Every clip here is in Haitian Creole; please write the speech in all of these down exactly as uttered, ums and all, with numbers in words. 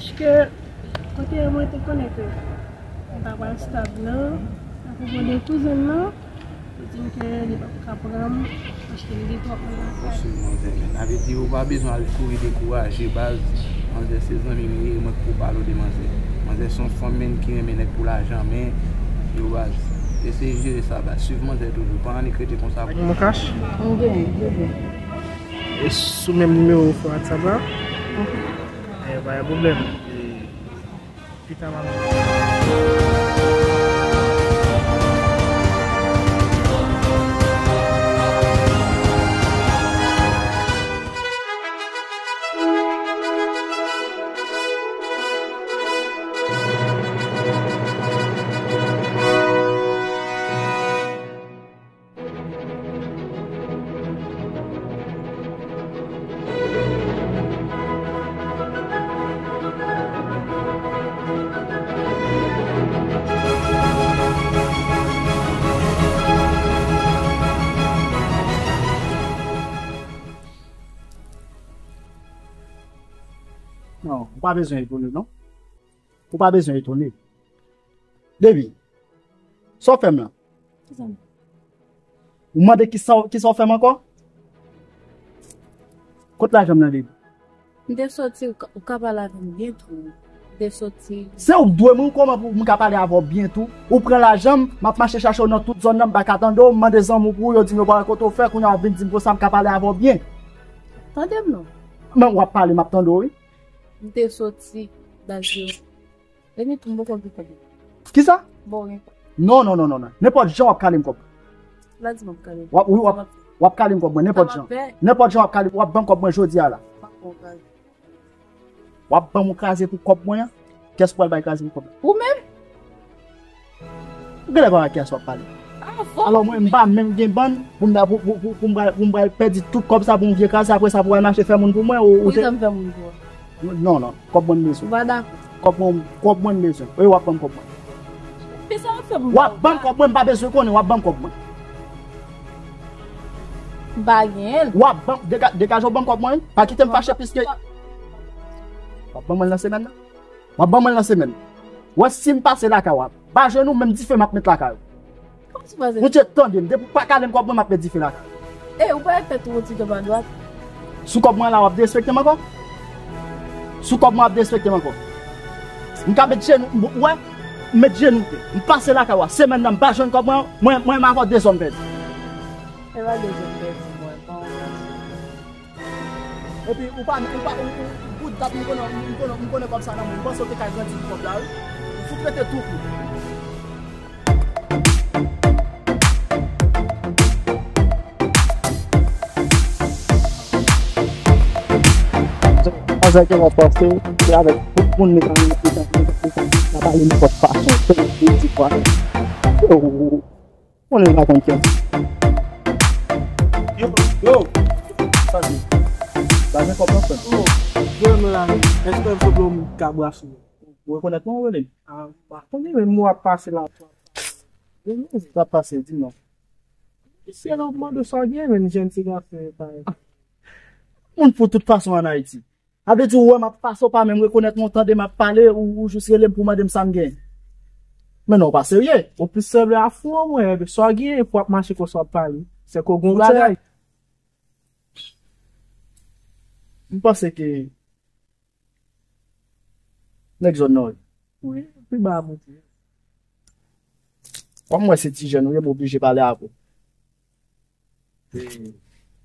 Paske kote mwen te konnen ke m pa pral stab nan, apwopo de kouzen m nan, li di m ke li p ap ka pran m, paske li gen twòp moun lakay. Bon, swiv manzè, men. Sa vle di, ou pa bezwen al kouri dekouraje, baz. Manzè se zanmi m ye, mwen k pou pale w de manzè. Manzè se yon fanm, men, ki renmen nèg pou lajan, men, yo, baz. Eseye jere sa, baz. Swiv manzè toujou. Pa annik rete konsa. Mon cash? M gen, m gen. E sou menm nimewo WhatsApp la? Mhm. E, pa gen pwoblèm. E, pita m ap Non, ou pa bezwen etone, non. Ou pa bezwen etone. Depi, sa w fè m lan? Kisa m? Ou mande kisa, kisa w fè m ankò? Kot lajan m nan, Depi? M te soti, ou ka, ou ka pale avè m byen tou. M te soti. Se ou k dwe m wi, kòman pou m ka pale avè w byen tou? Ou pran lajan m, m ap mache chache w nan tout zòn nan, m pa ka tande w, m mande zanmi w pou ou, yo di m yo pa wè kote w fè, kounye a w ap vin di m konsa m ka pale avè w byen. Tande m non. Men w ap pale, m ap tande w wi. M te soti, baz yo. Depi tou m poko gen kòb. Kisa? Bon, gen kòb. Non, non, non, non, non. Nenpòt jan w ap kale m kòb. La di m ap kale. W ap, wi, w ap, w ap kale m kòb mwen, nenpòt jan. Nenpòt jan w ap kale, w ap ban m kòb mwen jodi a la. W ap ban m yon kraze pou kòb mwen an. Kiyès pral bay kraze pou kòb la? Ou menm? Ou genlè pa wè kiyès w ap pale. Alò mwen, m pa menm gen bann pou m, pou, pou, pou, pou m pral, pou m pral pèdi tout kòb sa pou yon vye kraze, apre sa pou al mache fè moun pou mwen, ou, ou te... Poukisa m fè moun pou ou? Non, non, kòb mwen m bezwen. Ou pa dakò? Kòb mwen, kòb mwen m bezwen. Wi, w ap ban m kòb mwen. Kisa w ap fè pou m? W ap ban m kòb mwen, m pa bezwen konnen, w ap ban m kòb mwen. M pa genyen l. W ap ban, dega-, degaje w ban m kòb mwen, wi. Pa kite m fache piske... W ap ban mwen l nan semèn nan. W ap ban mwen l nan semèn. Wè, si m pase lakay w, w ap ba jwenn ou, menm dife m ap met lakay ou. Kòman si w pase? Ou tande m, depi w pa kale m kòb mwen, m ap met dife lakay ou. E, ou pa tèt ou ti jan pa dwat. Sou kòb mwen la, w ap derespekte m ankò? Sou kòb mwen, w ap derespekte m ankò? M ka met jenou, m, wè, m met jenou te. M pase lakay w, semèn nan, m pa jwenn kòb mwen, mwen, mwen, m avè w de zòn pèdi. E pa de zòn pèdi, mwen, pa yon gason. Epi ou pa, ou pa, ou, ou, ou good dat, m konnen, m konnen, m konnen kòb sa nan men w. M panse w te ka grandi pou kòb la, wi. Ou fout rete tou kou. Sa, sa ke w ap panse, se avèk tout moun li ka, li ka, li ka, li ka, li ka pale nenpòt fason, se li di kwa. Ou, ou, Konnen m pa konn kè. Yo, yo. Sa di. Lajan kòb lan frè m. Oh, yo, nou la. Èske m sot lòm ka brase? Ou rekonèt mwen, ou rele m? Ah, m pa konnen, men m wè w ap pase la. Yo, nou, sa ap pase, di m non. Se lè w mande sa w gen, men jèn ti gason yo parèy. Moun fou tout fason ann Ayiti. Sa vle di ou wè m ap pase, ou pa menm rekonèt mwen, ou tande m ap pale, ou, ou jis rele m pou mande m sa m gen. Men non, ou pa serye. Ou plis sanble a fou an mwen, ebyen sa w gen pou w ap mache konsa w ap pale. Se ke w gen yon bagay. M panse ke nèg zòn nan, wi. Wi, pi ba a monte. Kòm mwen se ti jèn ou ye, m oblije pale avè w.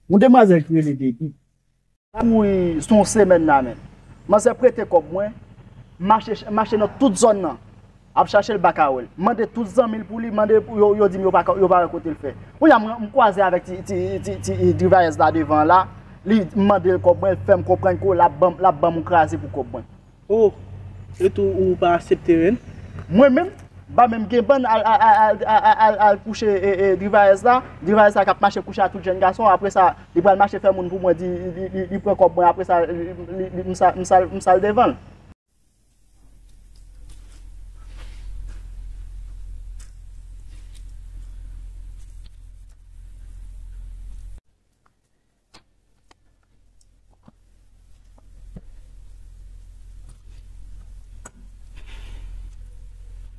Yon demwazèl ki rele Depi. Mwen, se yon semèn la menm. Manzè prete kòb mwen, mache, mache nan tout zòn nan, ap chache l, m pa ka wè l. Mande tout zanmi l pou li, mande pou yo, yo di m yo pa ka, yo pa wè kote l fè. Kounye a, mwen, m kwaze avèk ti, ti, ti, ti, ti drivayèz la devan la, li mande l kòb mwen, l fè m konprann ke l ap ban m, l ap ban m yon kraze pou kòb mwen. Oh, etou ou pa aksepte menm? Mwen menm, m pa menm gen bann al, al, al kouche, e, e, drivayèz la. Drivayèz la k ap mache kouche a tout jèn gason. Apre sa, li pral mache fè moun pou mwen, di, li, li, li pran kòb mwen. Apre sa, li, li, li, m sa, m sa, m sal devan l.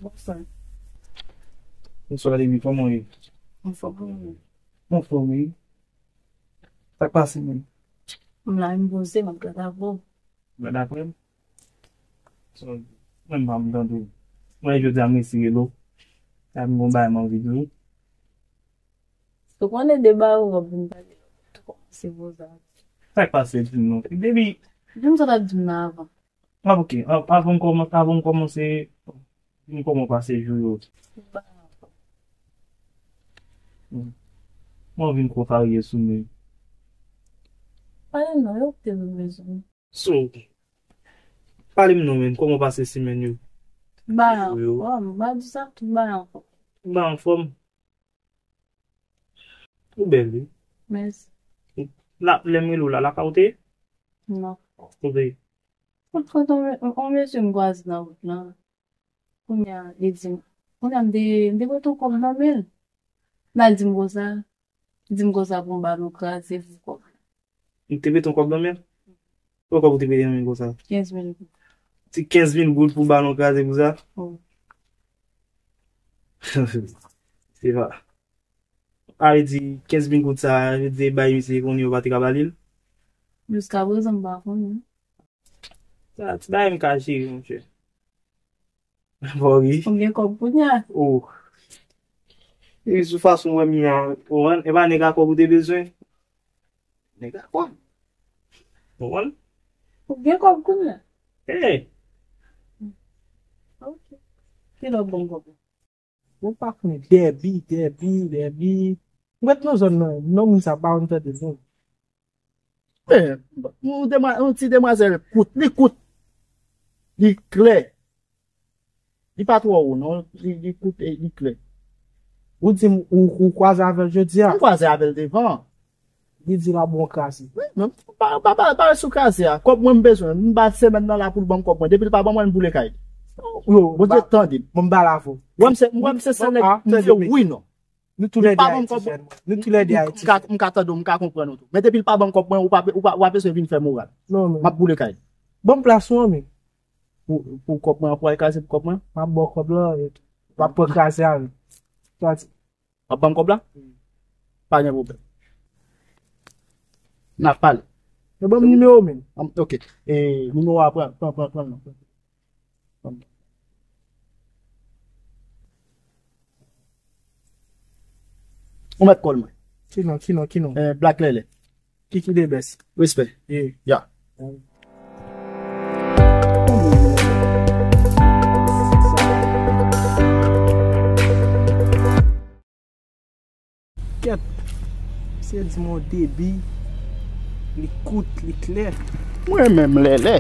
Bonswa. Bonswa, Debi, kòman w ye? Anfòm, wi. Anfòm, wi. Sa k pase, menm? M la, m poze, m ap gade avè w. Gade apre m? So, mwen, m pa m tande w. Mwen, jodi a, m resi rele w. Sa m gon bagay m anvi di w. Ou konnen de bagay w ap vin pale, tou kòmanse poze. Sa k pase, di m non. Debi. Di m sa w t ap di m nan avan. Ah, ok. A-, avan m kòman-, avan m kòmanse, di m kòman w pase jou yo. Ba. Hmm. Mwen vin konparye sou mwen. Pale m non, yo te bezwen. So, pale m non, men, kòman w pase semèn yo? Ba, jou yo. Anfòm, ba di sa, tout bagay anfòm. Ba anfòm. Ou bèl, wi. Mèsi. La, lè m rele w la, lakay ou te ye? Non. Ou te ye? Kout kote on, on mesye m kwaze nan wout lan. Kounye a, li di m, kounye a, m te, m te pote yon kòb nan men l. L al di m konsa, li di m konsa pou m ba l yon kraze pou kòb. Li te mete yon kòb nan men l? Yon kòb ou te mete nan men l konsa? Kenz mil goud. Ti kenz mil goud pou ba l yon kraze pou sa? Wi. Se pa. A vle di, kenz mil goud sa, vle di, bay misye konnen yo pa te ka ba li l? Jiskaprezan, m pa konnen. Sa, ti bagay m ka jere, monchè. Bon, wi. Ou gen kòb kounye a? Oh. E sou fason w wè m ye a, ou konprann? E pa nèg a kòb ou te bezwen? Nèg a kòb. Ou konprann? Ou gen kòb kounye a? Hey! Ok. Kilè w ban m kòb la? Ou pa konnen Dèbi, Dèbi, Dèbi. Mwen ret nan zòn nan, non moun sa pa konn tande non. Men, yon demwa-, yon ti demwazèl kout, li kout. Li klè. Li pa twò wo, non. Li, li kout e li klè. Ou di m, ou, ou kwaze avè l jodi a? M kwaze avè l devan. Li di l ap bon kraze. Wi, men pa, pa, pa, pa sou kraze a. Kòb mwen m bezwen. M ba semèn nan la pou l ban m kòb mwen. Depi l pa ban mwen, m boule kay li. Yo, Bondye tande m. Bon, m ba l avè w. Wè m se, wè m se sèl nèg, m di wi non. Nou toulède Ayiti, jèn mwen. Nou toulède Ayiti. M ka, m ka tande w, m ka konprann ou tou. Men depi l pa ban m kòb mwen, ou pa, ou pa, ou pa bezwen vin fè moral. Non, men. M ap boule kay li. Ban m plas ou an, men. Pou, pou kòb mwen, pou al kraze pou kòb mwen? M ap ba w kòb la, e w ap pran kraze a, men. Sa di. W ap ban m kòb la? Wi. Pa gen pwoblèm. N ap pale. Yo ban m nimewo, men. Am, ok. E, nimewo a, pran, pran, pran, pran, pran. Ou mèt kòl mwen. Ki non, ki non, ki non? Eh, Black Lele. Kiki de best. Respè. Yeah. Ya. Kèt. Misye di m yon Debi, li kout, li klè. Mwen menm Lele.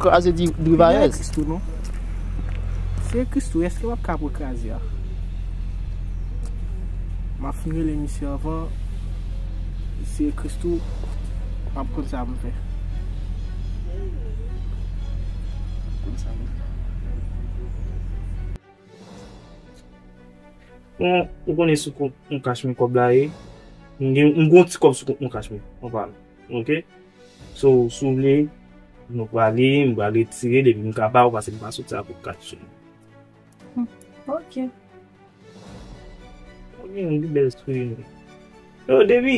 Kraze di, drivayèz. Christoo non. Se Christoo, èske w ap ka pran kraze a? M ap fin rele misye anvan. Se Christoo, m ap konn sa pou m fè. M ap konn sa pou m fè. Bon, ou konnen sou kont Mon Cash mwen kòb la ye. M gen, m gen yon ti kòb sou kont Mon Cash mwen, an palan. Ok? So, si w vle, nou prale, m pral retire, depi m ka ba w, paske m pa sot sa pou kach sou mwen. Hmm, ok. Ou gen yon bèl souri, non. Yo, Debi,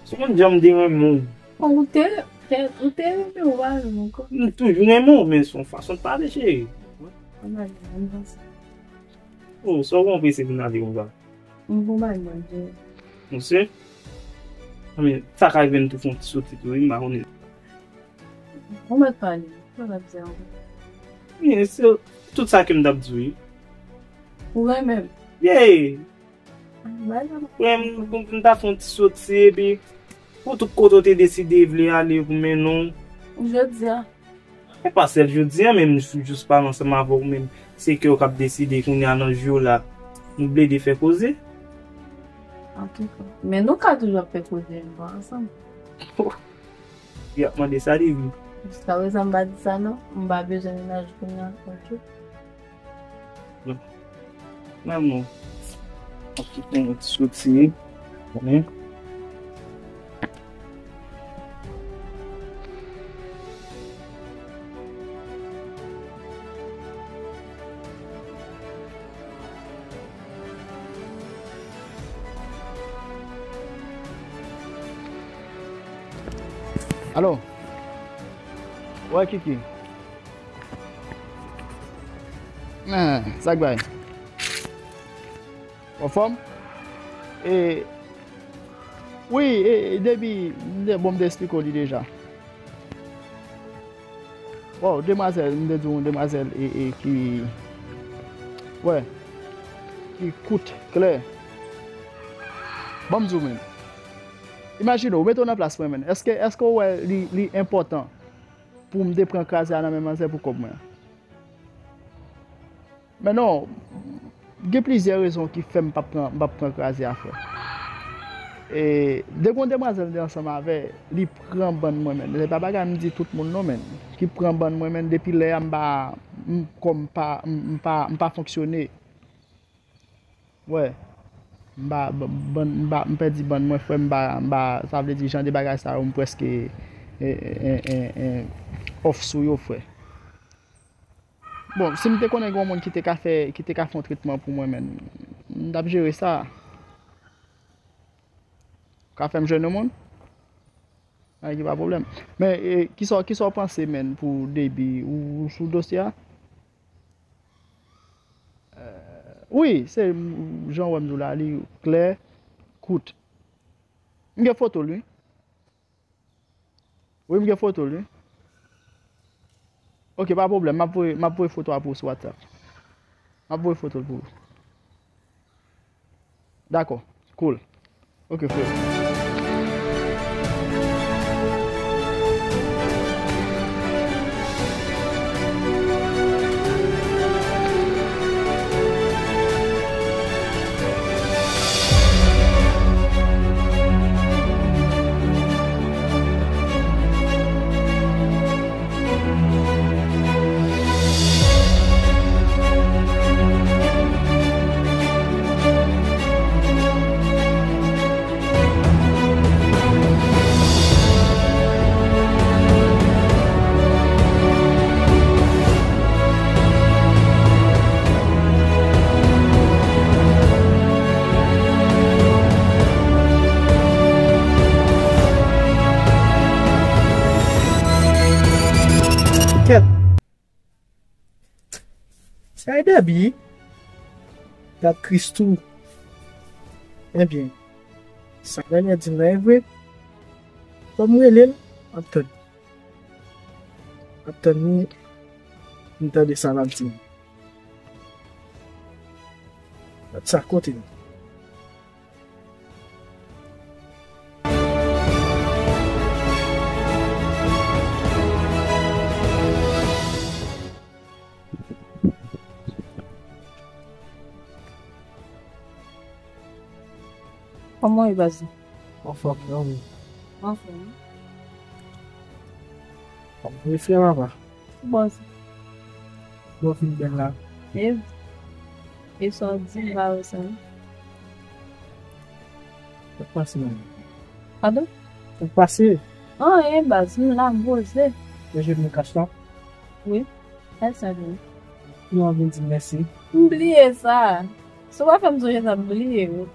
se yon jan m te renmen w. Bon, ou te, te, ou te renmen w, pa renmen w ankò. M toujou renmen w, men se yon fason de pale, cheri. Ann ale, ann vanse. Oh, sa w konn prese pou n ale konsa? M gon bagay mwen di w. Ou si? Anben, sa ka rive n tou fè yon ti soti tou, wi, m pa konnen. Ou mèt pale, sa w ap di ankò? Wi, se tout sa ke m t ap di w, wi. Ou renmen m? Yeah! Bay la. Frè m, m, m ta fè yon ti soti, epi pou tout kote w te deside vle ale pou mennen w. Jodi a. E pa sèl jodi a, men m jis pale ansanm avè w, men se kè w k ap deside kounye a nan jou yo la. Nou plede fè koze. Antouka. Men nou ka toujou ap fè koze nou ansanm. Y ap mande sa, Debi. Jiskaprezan, m pa di sa, non. M pa bezwen mennaj kounye a, ok? Non. Mwen, mwen. Ap kite yon ti soti. Konnen. Alo? Wè, Kiki. Ah, sa k bay? Anfòm? E, wi, e, e, depi, m te, bon, m te eksplike w li deja. Bon, demwazèl, m te di w, demwazèl, e, e, ki, wè, ki kout, klè. Ban m di w menm. Imajine w, mete w nan plas mwen, menn. Èske, èske w wè li, li enpòtan pou m te pran kraze a nan men manzè pou kòb mwen? Men non, gen plizyè rezon ki fè m p ap pran, m p ap pran kraze a, frè. E, de gon demwazèl m te ansanm avè, li pran bann mwen, menn. Se pa bagay m di tout moun non, menn. Ki pran bann mwen, menn, depi lè a m pa, m, kò m pa, m, m pa, m pa fonksyone. Wè. M pa, bann, m pa, m pèdi bann mwen, frè, m pa, m pa, sa vle di jan de bagay sa yo, m prèske, e, e, e, e, off sou yo, frè. Bon, si m te konnen gen yon moun ki te ka fè, ki te ka fè yon tretman pou mwen, menn, m t ap jere sa. Ka fè m jwenn yon moun? Ay, ki pa pwoblèm. Men, e, kisa, kisa w panse, menn, pou debi? Ou, ou sou dosye a? Euh, wi, se jan w wè m di w la, li klè, kout. M gen foto l, wi. Wi, m gen foto l, wi. Ok, pa pwoblèm. M ap voye, m ap voye foto a pou ou sou WhatsApp. M ap voye foto l pou ou. Dakò. Cool. Ok, frè. Kèt. Sa e Debbie. Dat Christoo. Ebyen, sa Daniel di m nan e vre. Fò m rele l, m ap tann. M ap tann li, m tande sa l ap di m. Sa kote l? Kòman w ye, baz? Anfòm, non, wi. Anfòm. Kòman w ye, frè papa? Bòs. Bon, fin bèl la. E, e sa w di m pa wè sa. Sa k pase, manmi? Padon? Sa k pase? Anyen, baz, m la, m poze. Ou jwenn mwen kach la? Wi. Kach sa vini. Ou anvi di m mèsi? M bliye sa. Si w pa fè m sonje sa, m bliye wi.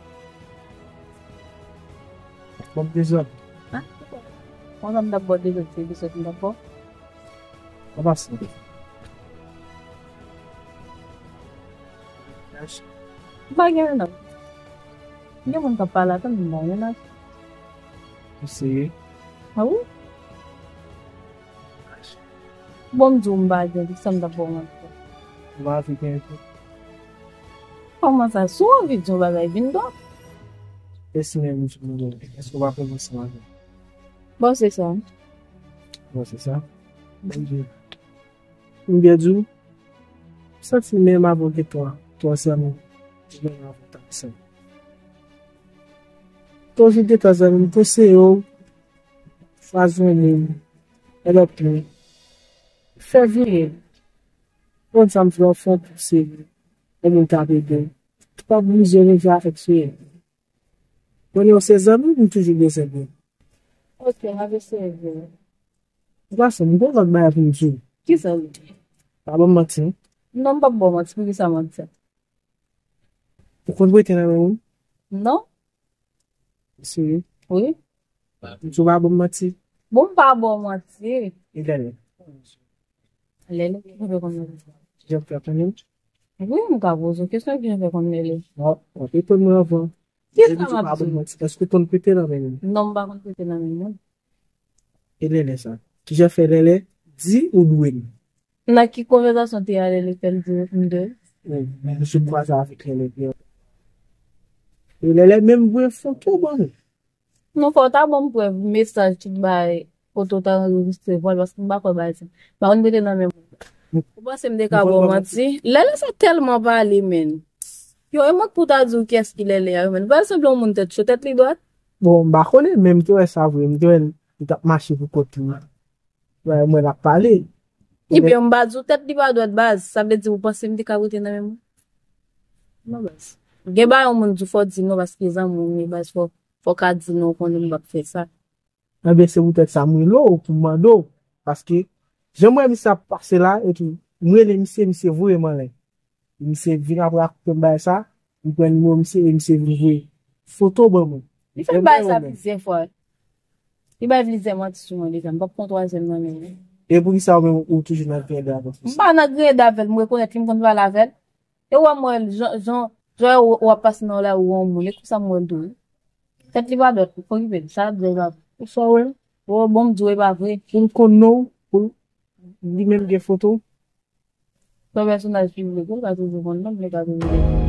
Bon, dezòd. Ah, konsa m t ap ba w dezòd, se dezòd m t ap ba w. Anpase. M pa gen menaj. Gen moun k ap pale, atann m ba w menaj. Ou serye? A wi. Bon, m di w m pa gen, kisa m t ap ba w manti? Ou pa anvi gen tou? Kòman sa? Si w anvi di yon bagay, vin dò. E si menm jou, èske w pa fè m ansanm avè m? Bon, se sa. Bon, se sa. Bondye. M byen di w, m santi menm avè w gen twa, twa zanmi, di menm avè w t ap fè. Toujou gen twa zanmi, m konseye w, fwa zanmi, elòt tou. Fè vire. Konn sa m fè w fè pou se yon moun k ap ede w. Ou pa oblije rive avèk sou yo. Konnen w se zanmi m, m toujou bezwen de w. Ok, m ap eseye vini. Ou pa fè m gon lòt bagay pou m di w. Kisa w di? Pa ban m manti. Non, m p ap ba w manti. Poukisa manti? Ou konn prete nan men moun? Non. Serye? Wi. M di w pa ban m manti. Bon, m pa ba w manti. E Lèlè? Lèlè, ki fè konn Lèlè? Jan fè konnen? Wi, m ka poze w kesyon, ki jan fè konn Lèlè? Non, w ap reponn mwen avan. Ki sa m ap di w? Èske w konn prete nan men moun? Non, m pa konn prete nan men moun. E Lèlè sa? Ki jan fè Lèlè di ou dwe l? Nan ki konvèsasyon te a Lèlè fè l di m dwe l? Wi, men m sou kwaze avèk Lèlè. E Lèlè menm voye foto ban mwen. Non, fò w ta ban m prèv mesaj tout bagay kote w ta anrejistre vòl, paske m pa kwè bagay sa. M pa konn prete nan men moun. Ou panse m te ka ba w manti? Lèlè sa tèlman pale, menn. Yo, e mwen k pou ta di w kiyès ki Lèlè a, yo, menn. Ou pa sanble yon moun tèt cho, tèt li dwat? Bon, m pa konnen, men m te wè sa vre. M te wè l, li t ap mache pou kont li. Wè, mwen l ap pale. Ebyen, m pa di w tèt li pa dwat, baz. Sa vle di ou panse m te ka prete nan men moun? Non, baz. Gen bagay yon moun di w fò w di non paske zanmi w ye, baz, fò, fò w ka di non, ou konnen m p ap fè sa. Ebyen, se poutèt sa m rele w pou m mande w. Paske, jan m wè misye ap pase la, epi m rele misye, misye voye m anlè. Misye vin apre a koupe m bagay sa, m pran nimewo misye e misye vin voye foto ban mwen. Li fè m bagay sa plizyè fwa. Li bay plizyè manti sou mwen deja, m p ap pran twazyèm nan men li. E poukisa ou menm ou toujou nan griyen dèyè avè l? M pa nan griyen dèyè avè l, m rekonèt li, m konn pale avè l. E w wè m wè l, jan, jan, jan w, w ap pase nan lari ou wè yon moun, e konsa m wè l tou wi. Tèt li pa dwat, okipe l, sa l ap di a pa vre. Ou sa wè? O, bon, m di w e pa vre. Pou l konn non w, pou l, li menm gen foto w. Se yon pèsonaj piblik, wi, l ka toujou konn non m, li ka toujou gen.